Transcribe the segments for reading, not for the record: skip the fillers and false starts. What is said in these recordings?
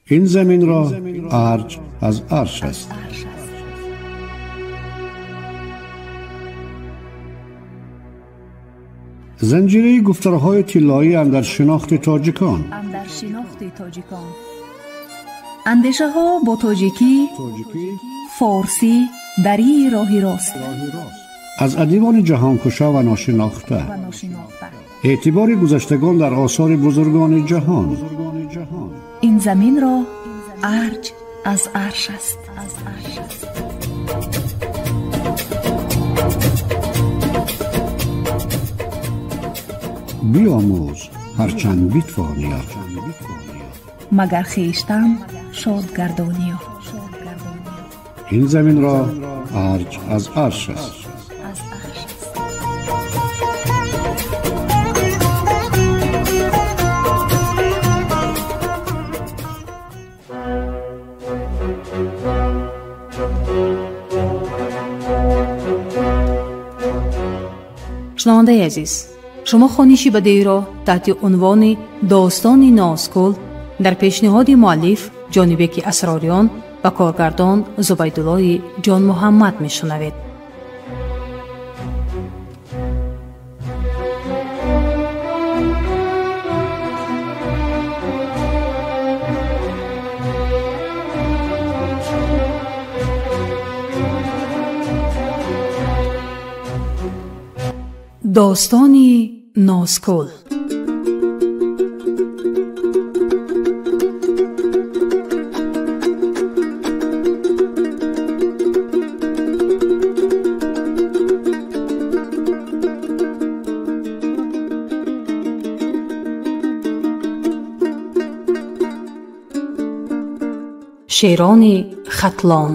Ин заминро арҷ аз арш аст. Занҷираи гуфторҳои тиллоӣ андар шинохти тоҷикон. Андешаҳо бо тоҷикӣ, форсӣ, дарии роҳи рост. Аз адибони ҷаҳонкушо ва ношинохта. Эътибори гузаштагон дар осори бузургони ҷаҳон. Ин заминро арҷ аз арш аст. Биомӯз ҳарчанд битвониё, магар хештан шод гардониё. Ин заминро арҷ аз арш аст. Шунавандаи азиз, шумо хониши бадеиро таҳти унвони «Достони Нозкул» дар пешниҳоди муаллиф Ҷонибеки Асрориён ва коргардон Зубайдуллои Ҷонмуҳаммад мешунавед. Достони Нозкул. Шерони Хатлон.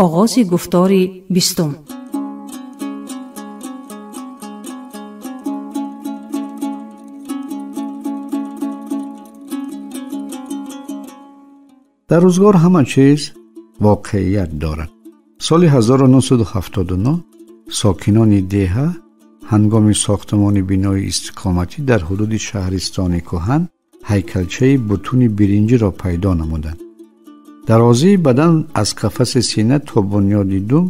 Оғози гуфтори бистум. Дар рӯзгор ҳама чиз воқеият дорад. Соли 1979 сокинони деҳа ҳангоми сохтмони бинои истиқоматӣ дар ҳудуди шаҳристони кӯҳан ҳайкалчаи бутуни биринҷиро пайдо намуданд. Дарозии бадан аз қафаси сина то бунёди дум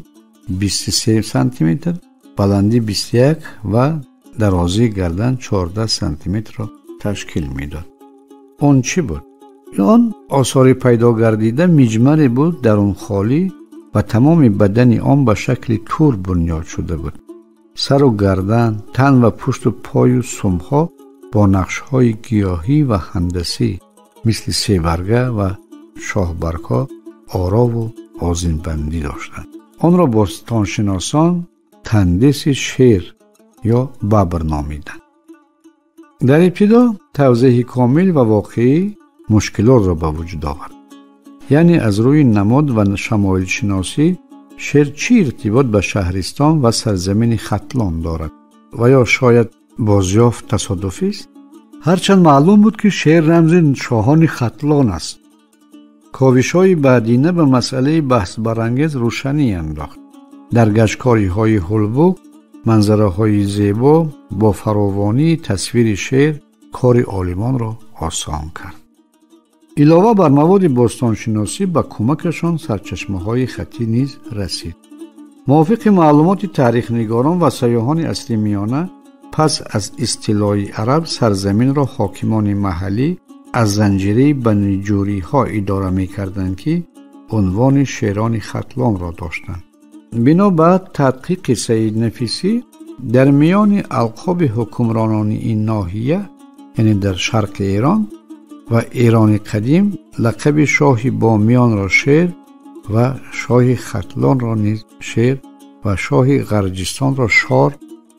23 сантиметр, баландӣ 21 ва дарозии гардан 14 сантиметрро ташкил медод. Он чӣ буд? Он осори пайдо гардида миҷмаре буд дарунхолӣ ва тамоми бадани он ба шакли тур бунёд шуда буд. Сару гардан, тан ва пушту пою сумҳо бо нақшҳои гиёҳӣ ва ҳандасӣ мисли себарга ва шоҳбаргҳо орову озинбандӣ доштанд. Онро бостоншиносон тандеси шер ё бабр номиданд. Дар ибтидо тавзеҳи комил ва воқеӣ мушкилотро ба вуҷуд овард. Яъне аз рӯи намод ва шамоилшиносӣ шер чӣ иртибот ба шаҳристон ва сарзамини Хатлон дорад? Ва ё шояд бозёфт тасодуфист? Ҳарчанд маълум буд, ки шер рамзи шоҳони Хатлон аст. Ковишҳои баъдина ба масъалаи баҳсбарангез рӯшанӣ андохт. Дар гашткориҳои ҳулбук манзараҳои зебо бо фаровонии тасвири шер кори олимонро осон кард. Илова бар маводи бостоншиносӣ ба кӯмакашон сарчашмаҳои хаттӣ низ расид. Мувофиқи маълумоти таърихнигорон ва сайёҳони асри миёна, пас аз истилои араб сарзаминро ҳокимони маҳаллӣ аз занҷираи баниҷӯриҳо идора мекарданд, ки унвони шерони Хатлонро доштанд. Бино ба тадқиқи Саид Нафисӣ, дар миёни алқоби ҳукмронони ин ноҳия, яъне дар шарқи Эрон ва Эрони қадим, лақаби шоҳи Бомиёнро шер ва шоҳи Хатлонро низ шер ва шоҳи Ғарҷистонро шор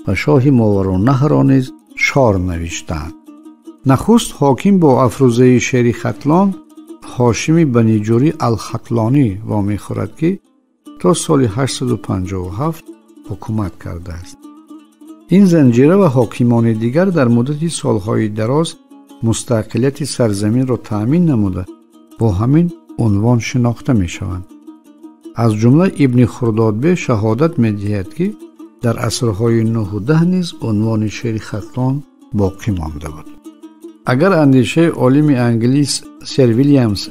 ва шоҳи Мовароуннаҳрро низ шор навиштаанд. Нахуст ҳоким бо афрӯзаи шери Хатлон Ҳошими Баниҷурӣ Алхатлонӣ вомехӯрад, ки то соли 857 ҳукумат кардааст. Ин занҷира ва ҳокимони дигар дар муддати солҳои дароз мустақилияти сарзаминро таъмин намуда, бо ҳамин унвон шинохта мешаванд. Аз ҷумла Ибни Хурдодбе шаҳодат медиҳад, ки дар асрҳои 9 ва 10 низ унвони шери Хатлон боқӣ монда буд. Агар андешаи олими англис сер Вилямс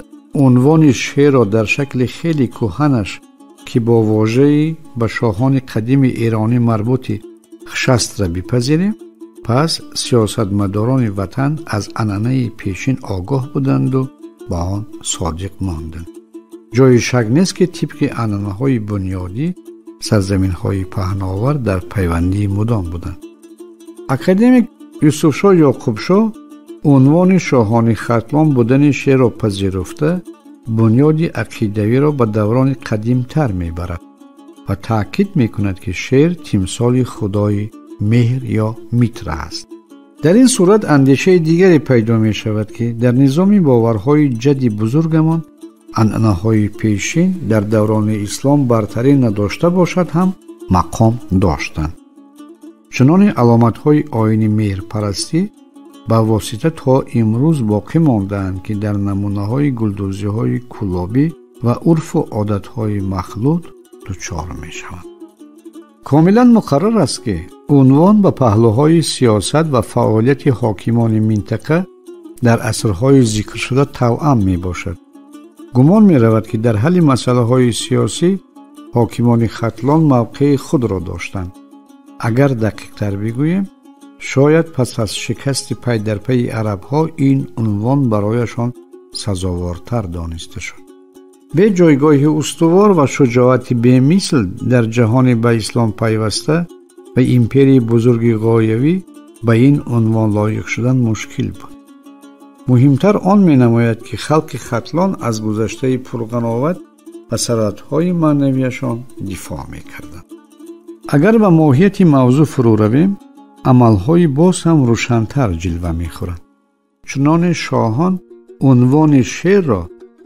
унвони шерро дар шакли хеле кӯҳанаш, ки бо вожаи ба шоҳони қадими эронӣ марбути хшастра бипазирем, пас сиёсатмадорони ватан аз анъанаи пешин огоҳ буданду ба он содиқ монданд. Ҷои шак нест, ки тибқи анъанаҳои бунёдӣ сарзаминҳои паҳновар дар пайвандии мудом буданд. Академик Юсуфшоҳ Ёқубшоҳ унвони шоҳони Хатлон будани шерро пазируфта, бунёди ақидавиро ба даврони қадимтар мебарад ва таъкид мекунад, ки шер тимсоли худои меҳр ё Митра аст. Дар ин сурат андешаи дигаре пайдо мешавад, ки дар низоми боварҳои ҷадди бузургамон анъанаҳои пешин дар даврони ислом бартарӣ надошта бошад ҳам мақом доштанд. Чунони аломатҳои оини меҳрпарастӣ ба восита то имрӯз боқӣ мондаанд, ки дар намунаҳои гулдӯзиҳои кулобӣ ва урфу одатҳои махлут дучор мешаванд. Комилан муқаррар аст, ки унвон ба паҳлӯҳои сиёсат ва фаъолияти ҳокимони минтақа дар асрҳои зикршуда тавъам мебошад. Гумон меравад, ки дар ҳалли масъалаҳои сиёсӣ ҳокимони Хатлон мавқеи худро доштанд. Агар дақиқтар бигӯем, шояд пас аз шикасти пай дар пайи арабҳо ин унвон барояшон сазовортар дониста шуд. Бе ҷойгоҳи устувор ва шуҷоати бемисл дар ҷаҳони ба ислом пайваста ва империяи бузурги ғоявӣ ба ин унвон лоиқ шудан мушкил буд. Муҳимтар он менамояд, ки халқи Хатлон аз гузаштаи пурғановат ва сарҳадҳои маънавияшон дифоъ мекарданд. Агар ба моҳияти мавзӯъ фурӯ равем, амалҳои боз ҳам рӯшантар ҷилва мехӯранд. Чуноне шоҳон унвони шерро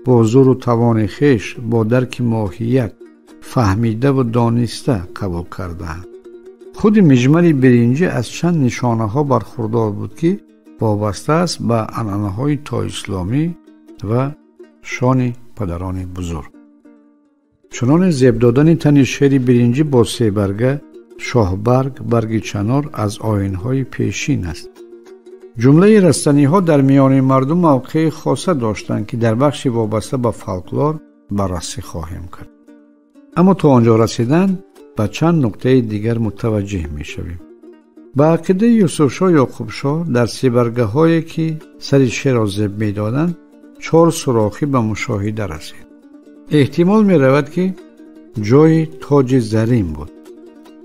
бо зӯру тавони хеш, бо дарки моҳият, фаҳмидаву дониста қабул кардаанд. Худи миҷмари биринҷӣ аз чанд нишонаҳо бархурдор буд, ки вобаста аст ба анъанаҳои тоисломӣ ва шони падарони бузург. Чуноне зеб додани тани шери биринҷӣ бо себарга, шоҳбарг, барги чанор аз оинҳои пешин аст. Ҷумлаи растаниҳо дар миёни мардум мавқеи хоса доштанд, ки дар бахши вобаста ба фолклор баррасӣ хоҳем кард. Аммо то он ҷо расидан ба чанд нуқтаи дигар мутаваҷҷеҳ мешавем. Ба ақидаи Юсуфшоҳ Ёқубшоҳ дар себаргаҳое, ки сари шерро зеб медоданд, 4 сурохӣ ба мушоҳида расид. Эҳтимол меравад, ки ҷои тоҷи зарин буд.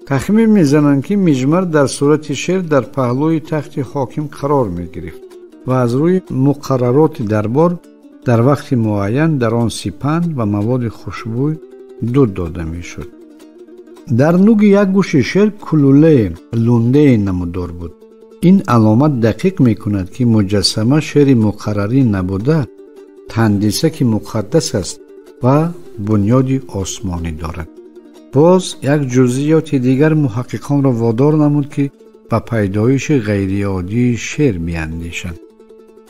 Тахмин мезананд, ки миҷмар дар сурати шер дар паҳлӯи тахти ҳоким қарор мегирифт ва аз рӯи муқаррароти дарбор дар вақти муайян дар он сипанд ва маводи хушбӯй дуд дода мешуд. Дар нуги як гӯши шер кулулае лундае намудор буд. Ин аломат дақиқ мекунад, ки муҷассама шери муқаррарӣ набуда, тандиса ки муқаддас аст ва бунёди осмонӣ дорад. Боз як ҷузъиёти дигар муҳаққиқонро водор намуд, ки ба пайдоиши ғайриоддии шер биандешанд.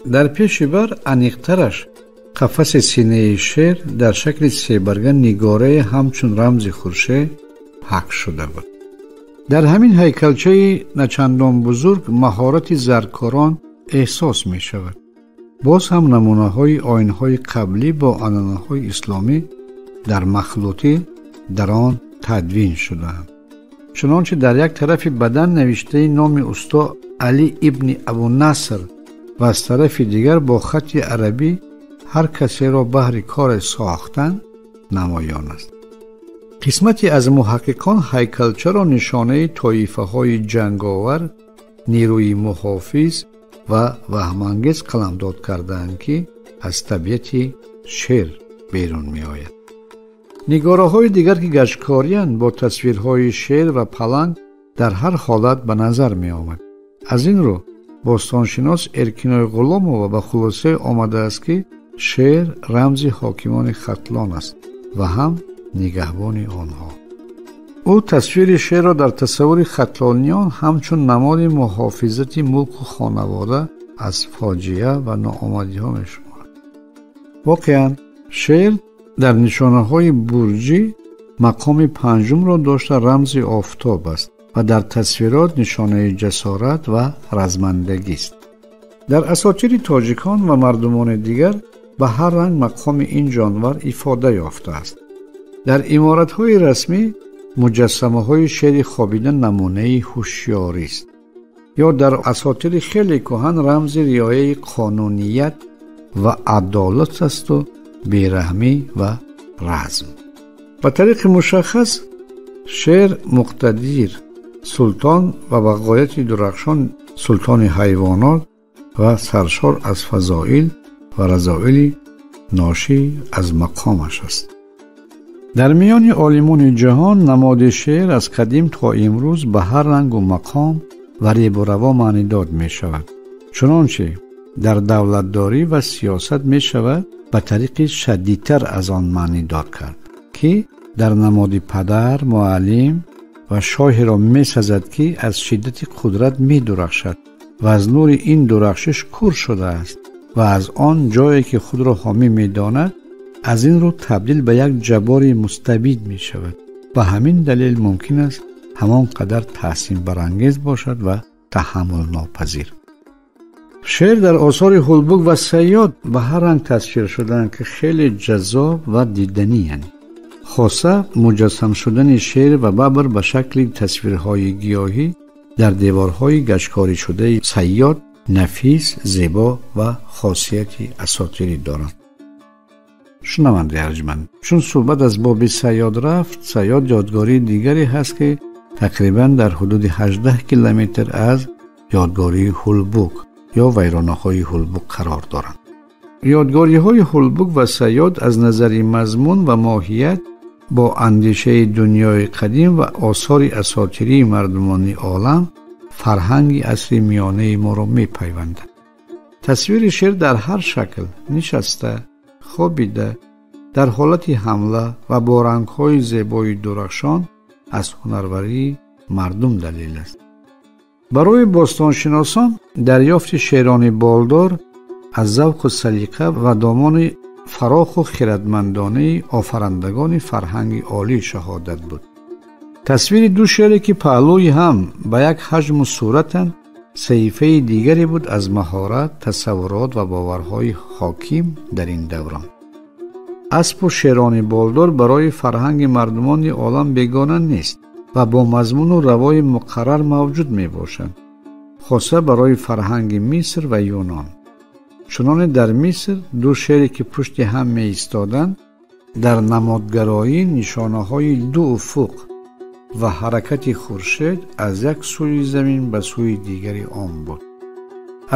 Дар пеши бар аниқтараш қафаси синаи шер дар шакли себарга нигорае ҳамчун рамзи хуршед ҳак шуда буд. Дар ҳамин ҳайкалчаи начандон бузург маҳорати заркорон эҳсос мешавад. Боз ҳам намунаҳои оинҳои қаблӣ бо анъанаҳои исломӣ дар махлутӣ дар он тадвин шудаанд. Чунончи дар як тарафи бадан навиштаи номи усто Али ибни Абу Наср ва аз тарафи дигар бо хатти арабӣ ҳар касеро баҳри коре сохтан намоён аст. Қисмате аз муҳаққиқон ҳайкалчаро нишонаи тоифаҳои ҷанговар, нерӯи муҳофиз ва ваҳмангез қаламдод кардаанд, ки аз табиати шер берун меояд. Нигораҳои дигар, ки гаҷкориянд, бо тасвирҳои шер ва паланг дар ҳар ҳолат ба назар меомад. Аз ин рӯ бостоншинос Эркиной Ғуломова ба хулосае омадааст, ки шер рамзи ҳокимони Хатлон аст ва ҳам нигаҳбони онҳо. Ӯ тасвири шерро дар тасаввури хатлониён ҳамчун намоди муҳофизати мулку хонавода аз фоҷиа ва ноомадиҳо мешуморад. Воқеан, Шер дар нишонаҳои бурҷӣ мақоми панҷумро дошта рамзи офтоб аст ва дар тасвирот нишонаи ҷасорат ва размандагист. Дар асотири тоҷикон ва мардумони дигар ба ҳар ранг мақоми ин ҷонвар ифода ёфтааст. Дар иморатҳои расмӣ муҷассамаҳои шери хобида намунаи ҳушёрист. Ё дар асотири хеле кӯҳан рамзи риояи қонуният ва адолат асту бераҳмӣ ва разм. Ба тариқи мушаххас шер муқтадир, султон ва ба ғояти дурахшон султони ҳайвонот ва саршор аз фазоил ва разоили ношӣ аз мақомаш аст. Дар миёни олимони ҷаҳон намоди шер аз қадим то имрӯз ба ҳар рангу мақом ва ребу раво маънидод мешавад. Чунончи дар давлатдорӣ ва сиёсат мешавад ба тариқи шадидтар аз он маънидод кард, ки дар намоди падар, муаллим ва шоҳеро месазад, ки аз шиддати қудрат медурахшад ва аз нури ин дурахшиш кур шудааст ва аз он ҷое ки худро ҳомӣ медонад, аз ин рӯ табдил ба як ҷаббори мустабид мешавад. Ба ҳамин далел мумкин аст ҳамон қадар таҳсинбарангез бошад ва таҳаммулнопазир. Шер дар осори Ҳулбук ва Сайёд ба ҳар ранг тасвир шудаанд, ки хеле ҷаззоб ва диданианд. Хоса муҷассам шудани шер ва бабр ба шакли тасвирҳои гиёҳӣ дар деворҳои гаҷкорӣшудаи Сайёд нафис, зебо ва хосияти асотирӣ доранд. Шунавандаи арҷманд, чун суҳбат аз боби Сайёд рафт, Сайёд ёдгории дигаре ҳаст, ки тақрибан дар ҳудуди 18 километр аз ёдгории Ҳулбук ё вайронаҳои Ҳулбук қарор доранд. Ёдгориҳои Ҳулбук ва Сайёд аз назари мазмун ва моҳият бо андешаи дунёи қадим ва осори асотирии мардумони олам фарҳанги асри миёнаи моро мепайвандад. Тасвири шер дар ҳар шакл нишаста, хобида, дар ҳолати ҳамла ва бо рангҳои зебои дурахшон аз ҳунарварии мардум далел аст. Барои бостоншиносон дарёфти шерони болдор аз завқу салиқа ва домони фароху хиратмандонаи офарандагони фарҳанги олӣ шаҳодат буд. Тасвири ду шере ки паҳлӯи ҳам ба як ҳаҷму суратанд, саҳифаи дигаре буд аз маҳорат, тасаввурот ва боварҳои ҳоким дар ин даврон. Аспу шерони болдор барои фарҳанги мардумони олам бегона нест ва бо мазмуну равои муқаррар мавҷуд мебошанд, хоса барои фарҳанги Миср ва Юнон. Чуноне дар Миср ду шере ки пушти ҳам меистоданд, дар намодгароӣ нишонаҳои ду уфуқ ва ҳаракати хуршед аз як сӯи замин ба сӯи дигари он буд.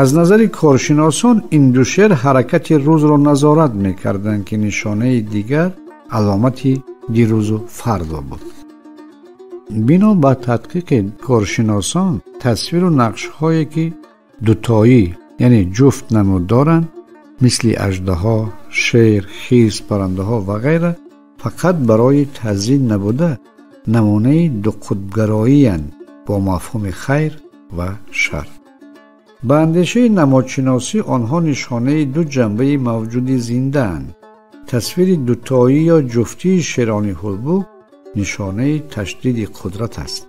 Аз назари коршиносон ин ду шер ҳаракати рӯзро назорат мекарданд, ки нишонаи дигар аломати дирӯзу фардо буд. Бино ба тадқиқи коршиносон, тасвиру нақшҳое ки дутоӣ, яъне ҷуфт намуд доранд, мисли аждаҳо, шер, хирс, паррандаҳо ва ғайра, фақат барои тазйин набуда, намунаи дуқутбгароиянд бо мафҳуми хайр ва шар. Ба андешаи намодшиносӣ онҳо нишонаи ду ҷанбаи мавҷуди зиндаанд. Тасвири дутоӣ ё ҷуфтии шерони Ҳулбук нишонаи ташдиди қудрат аст.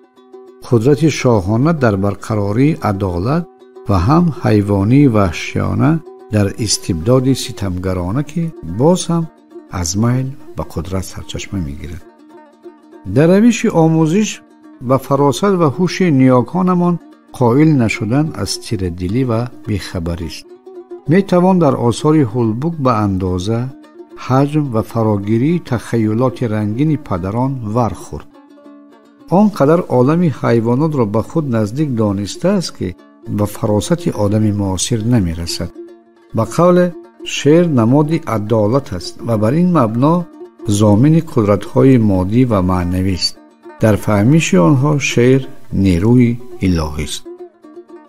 Қудрати шоҳона дар барқарории адолат ва ҳам ҳайвонии ваҳшиёна дар истибдоди ситамгарона, ки боз ҳам аз майл ба қудрат сарчашма мегирад. Дар равиши омӯзиш ба фаросат ва ҳуши ниёконамон қоил нашудан аз тирадилӣ ва бехабарист. Метавон дар осори Ҳулбук ба андоза, ҳаҷм ва фарогирии тахайюлоти рангини падарон вархӯрд. Он қадар олами ҳайвонотро ба худ наздик донистааст, ки ба фаросати одами муосир намерасад. Ба қавле, шер намоди адолат аст ва бар ин мабно зомини қудратҳои моддӣ ва маънавист. Дар фаҳмиши онҳо шер нерӯи илоҳист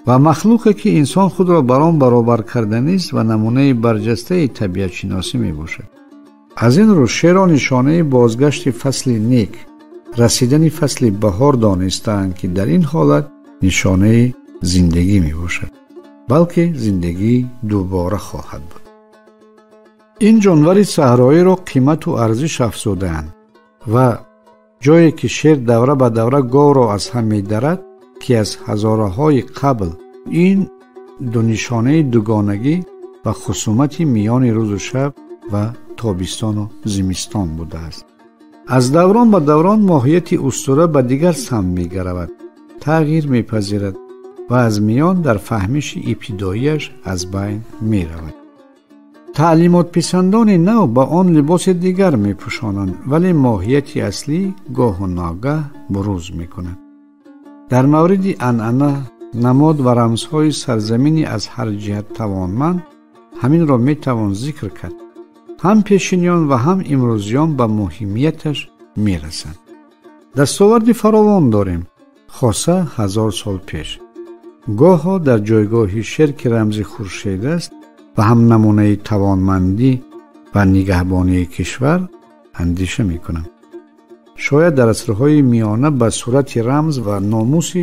ва махлуқе ки инсон худро бар он баробар карданист ва намунаи барҷастаи табиатшиносӣ мебошад. Аз ин рӯ шерро нишонаи бозгашти фасли нек, расидани фасли баҳор донистаанд, ки дар ин ҳолат нишонаи зиндагӣ мебошад, балки зиндагӣ дубора хоҳад буд. Ин ҷонвари саҳроиро қимату арзиш афзудаанд ва ҷое ки шер давра ба давра говро аз ҳам медарад, ки аз ҳазораҳои қабл ин ду нишонаи дугонагӣ ва хусумати миёни рӯзу шаб ва тобистону зимистон будааст. Аз даврон ба даврон моҳияти устура ба дигар самт мегаравад, тағйир мепазирад ва аз миён дар фаҳмиши ибтидоияш аз байн меравад. Таълимотписандони нав ба он либоси дигар мепӯшонанд, вале моҳияти аслӣ гоҳу ногаҳ бурӯз мекунад. Дар мавриди анъана, намод ва рамзҳои сарзамини аз ҳар ҷиҳат тавонманд ҳаминро метавон зикр кард. Ҳам пешиниён ва ҳам имрӯзиён ба муҳимияташ мерасанд. Дастоварди фаровон дорем, хоса 1000 сол пеш. Гоҳо дар ҷойгоҳи шер, ки рамзи хуршед аст ва ҳам намунаи тавонмандӣ ва нигаҳбонии кишвар, андеша мекунам. Шояд дар асрҳои миёна ба сурати рамз ва номуси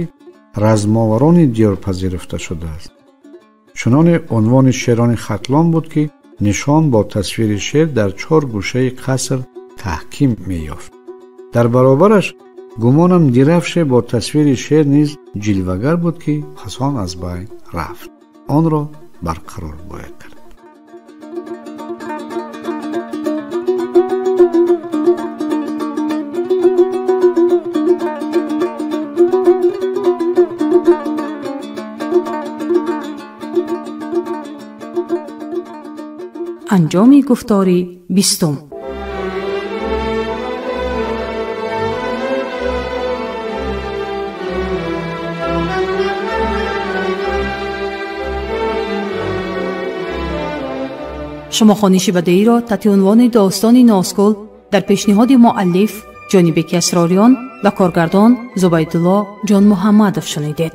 размоварони диёр пазируфта шудааст. Чуноне унвони шерони Хатлон буд, ки нишон бо тасвири шер дар 4 гӯшаи қаср таҳким меёфт. Дар баробараш гумонам дирафше бо тасвири шер низ ҷилвагар буд, ки пасон аз байн рафт. Онро барқарор бояд кард. Анҷоми гуфтори 20. Шумо хониши бадеиро таҳти унвони достони Нозгул дар пешниҳоди муаллиф Ҷонибеки Асрориён ва коргардон Зубайдулло Ҷонмуҳаммадов шунидед.